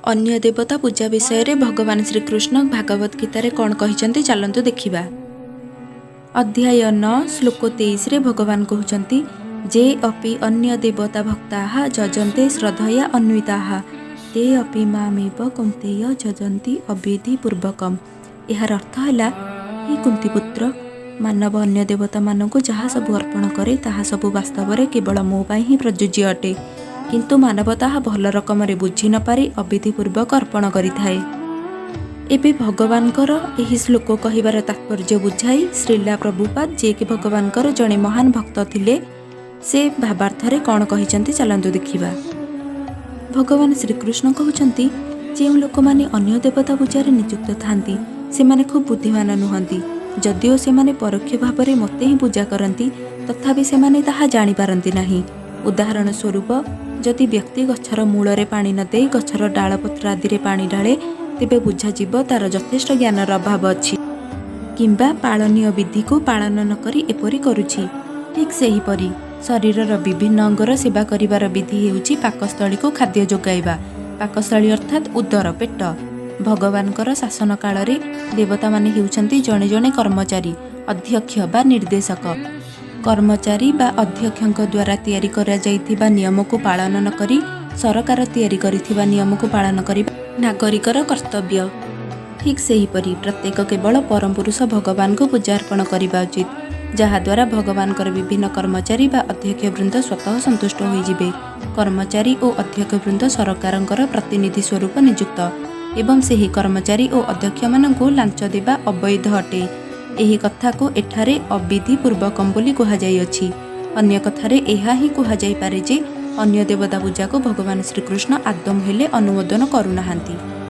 ଅନ୍ୟ ଦେବତା ପୂଜା ବିଷୟରେ ଭଗବାନ ଶ୍ରୀକୃଷ୍ଣ ଭାଗବତ ଗୀତାରେ କ'ଣ କହିଛନ୍ତି, ଚାଲନ୍ତୁ ଦେଖିବା। ଅଧ୍ୟାୟ 9, ଶ୍ଲୋକ 23ରେ ଭଗବାନ କହୁଛନ୍ତି, "ଯେ ଅପି ଅନ୍ୟ ଦେବତା ଭକ୍ତାଃ ଯଜନ୍ତେ ଶ୍ରଦ୍ଧୟା ଅନ୍ୱିତାଃ, ତେ ଅପି ମାମେବ କୌନ୍ତେୟ ଯଜନ୍ତି ଅବିଧି ପୂର୍ବକମ୍।" ଏହାର ଅର୍ଥ ହେଲା, ହେ କୁନ୍ତିପୁତ୍ର, ମାନବ ଅନ୍ୟ ଦେବତାମାନଙ୍କୁ ଯାହା ସବୁ ଅର୍ପଣ କରେ, ତାହା ସବୁ ବାସ୍ତବରେ କେବଳ ମୋ ପାଇଁ ହିଁ ପ୍ରଯୁଜ୍ୟ ଅଟେ। କିନ୍ତୁ ମାନବ ତାହା ଭଲ ରକମରେ ବୁଝି ନପାରି ଅବିଧିପୂର୍ବକ ଅର୍ପଣ କରିଥାଏ। ଏବେ ଭଗବାନଙ୍କର ଏହି ଶ୍ଲୋକ କହିବାର ତାତ୍ପର୍ଯ୍ୟ ବୁଝାଇ ଶ୍ରୀଲା ପ୍ରଭୁପାଦ, ଯିଏକି ଭଗବାନଙ୍କର ଜଣେ ମହାନ ଭକ୍ତ ଥିଲେ, ସେ ଭାବାର୍ଥରେ କ'ଣ କହିଛନ୍ତି, ଚାଲନ୍ତୁ ଦେଖିବା। ଭଗବାନ ଶ୍ରୀକୃଷ୍ଣ କହୁଛନ୍ତି, ଯେଉଁ ଲୋକମାନେ ଅନ୍ୟ ଦେବତା ପୂଜାରେ ନିଯୁକ୍ତ ଥାନ୍ତି, ସେମାନେ ଖୁବ୍ ବୁଦ୍ଧିମାନ ନୁହନ୍ତି। ଯଦିଓ ସେମାନେ ପରୋକ୍ଷ ଭାବରେ ମୋତେ ହିଁ ପୂଜା କରନ୍ତି, ତଥାପି ସେମାନେ ତାହା ଜାଣିପାରନ୍ତି ନାହିଁ। ଉଦାହରଣ ସ୍ୱରୂପ, ଯଦି ବ୍ୟକ୍ତି ଗଛର ମୂଳରେ ପାଣି ନ ଦେଇ ଗଛର ଡାଳପତ୍ର ଆଦିରେ ପାଣି ଢାଳେ, ତେବେ ବୁଝାଯିବ ତାର ଯଥେଷ୍ଟ ଜ୍ଞାନର ଅଭାବ ଅଛି କିମ୍ବା ପାଳନୀୟ ବିଧିକୁ ପାଳନ ନ କରି ଏପରି କରୁଛି। ଠିକ୍ ସେହିପରି ଶରୀରର ବିଭିନ୍ନ ଅଙ୍ଗର ସେବା କରିବାର ବିଧି ହେଉଛି ପାକସ୍ଥଳୀକୁ ଖାଦ୍ୟ ଯୋଗାଇବା। ପାକସ୍ଥଳୀ ଅର୍ଥାତ୍ ଉଦର, ପେଟ। ଭଗବାନଙ୍କର ଶାସନ କାଳରେ ଦେବତାମାନେ ହେଉଛନ୍ତି ଜଣେ ଜଣେ କର୍ମଚାରୀ, ଅଧ୍ୟକ୍ଷ ବା ନିର୍ଦ୍ଦେଶକ। କର୍ମଚାରୀ ବା ଅଧ୍ୟକ୍ଷଙ୍କ ଦ୍ୱାରା ତିଆରି କରାଯାଇଥିବା ନିୟମକୁ ପାଳନ ନ କରି ସରକାର ତିଆରି କରିଥିବା ନିୟମକୁ ପାଳନ କରିବା ନାଗରିକର କର୍ତ୍ତବ୍ୟ। ଠିକ୍ ସେହିପରି ପ୍ରତ୍ୟେକ କେବଳ ପରମପୁରୁଷ ଭଗବାନଙ୍କୁ ପୂଜା ଅର୍ପଣ କରିବା ଉଚିତ, ଯାହାଦ୍ୱାରା ଭଗବାନଙ୍କର ବିଭିନ୍ନ କର୍ମଚାରୀ ବା ଅଧ୍ୟକ୍ଷ ବୃନ୍ଦ ସ୍ୱତଃ ସନ୍ତୁଷ୍ଟ ହୋଇଯିବେ। କର୍ମଚାରୀ ଓ ଅଧ୍ୟକ୍ଷ ବୃନ୍ଦ ସରକାରଙ୍କର ପ୍ରତିନିଧି ସ୍ୱରୂପ ନିଯୁକ୍ତ ଏବଂ ସେହି କର୍ମଚାରୀ ଓ ଅଧ୍ୟକ୍ଷମାନଙ୍କୁ ଲାଞ୍ଚ ଦେବା ଅବୈଧ ଅଟେ। ଏହି କଥାକୁ ଏଠାରେ ଅବିଧି ପୂର୍ବକମ୍ ବୋଲି କୁହାଯାଇଅଛି। ଅନ୍ୟ କଥାରେ ଏହା ହିଁ କୁହାଯାଇପାରେ ଯେ ଅନ୍ୟ ଦେବତା ପୂଜାକୁ ଭଗବାନ ଶ୍ରୀକୃଷ୍ଣ ଆଦୌ ହେଲେ ଅନୁମୋଦନ କରୁନାହାନ୍ତି।